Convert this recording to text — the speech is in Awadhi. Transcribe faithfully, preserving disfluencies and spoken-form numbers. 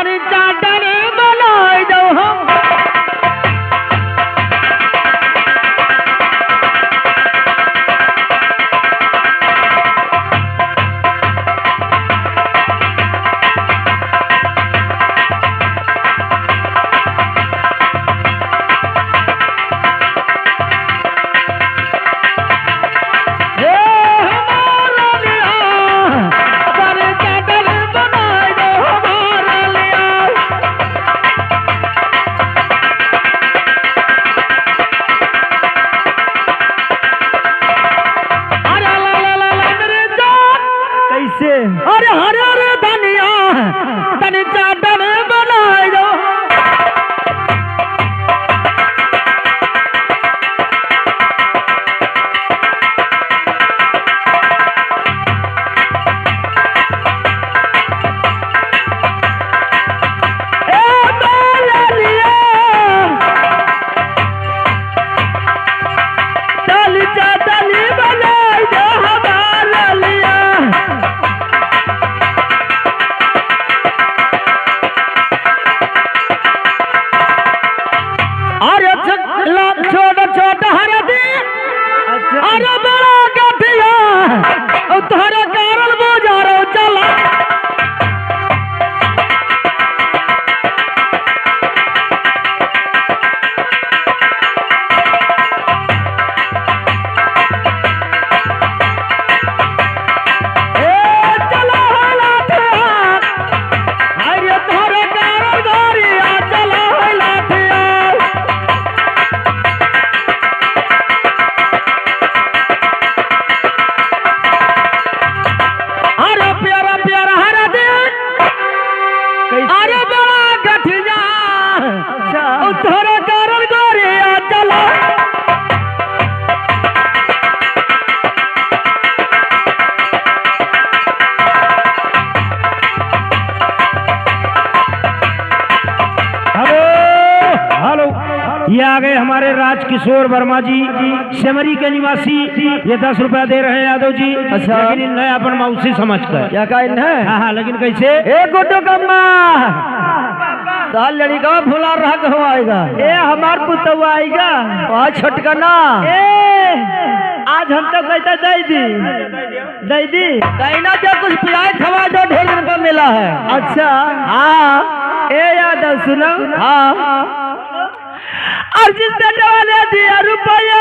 चादर बनाई दो हम। ए हमारा लिया, चादर, चादर बनाई दो हमारा लिया। अरे ला ला ला ला मेरे जान। कैसे? अरे हरे हरे धनिया, तनी चादर बनाई दो। ए बाललिया, तली चादर बनाई दो हमार लिया। अरे छ-, ला-, छोट छोट हरदी, अच्छा। अरे बड़ा गठिया, और तोहरे कारण बुझारो चला। ए, चला हो लाठिया। अरे तोहरे कारण गोरिया, चला हो लाठिया। अरे प्यारा प्यारा हरदी, कैसे? अरे बड़ा गठिया। अच्छा। ओ तोहरे कारण गोरिया चला। हेलो, हेलो। ये आ गए हमारे राजकिशोर वर्मा जी, सेमरी के निवासी। ये दस रुपया दे रहे हैं यादव जी। अच्छा। लेकिन इन्हें अपन मौसी समझ कर। क्या कहा इन्हें? हाँ, हाँ, लेकिन कैसे? ए गुड्डू कम्मा, तो लड़का फुला रहा कहवा आएगा? ए हमार पुतवा आएगा। आज छोटकना। ए, आज हम तो कहते दे दी, दे दी। कहना जो कुछ पियाए खवा जो ढेर दिन पर मिला है। अच्छा। हाँ। ए यादव सुनो। हाँ। और जिस बेटे वाले दिया रुपया,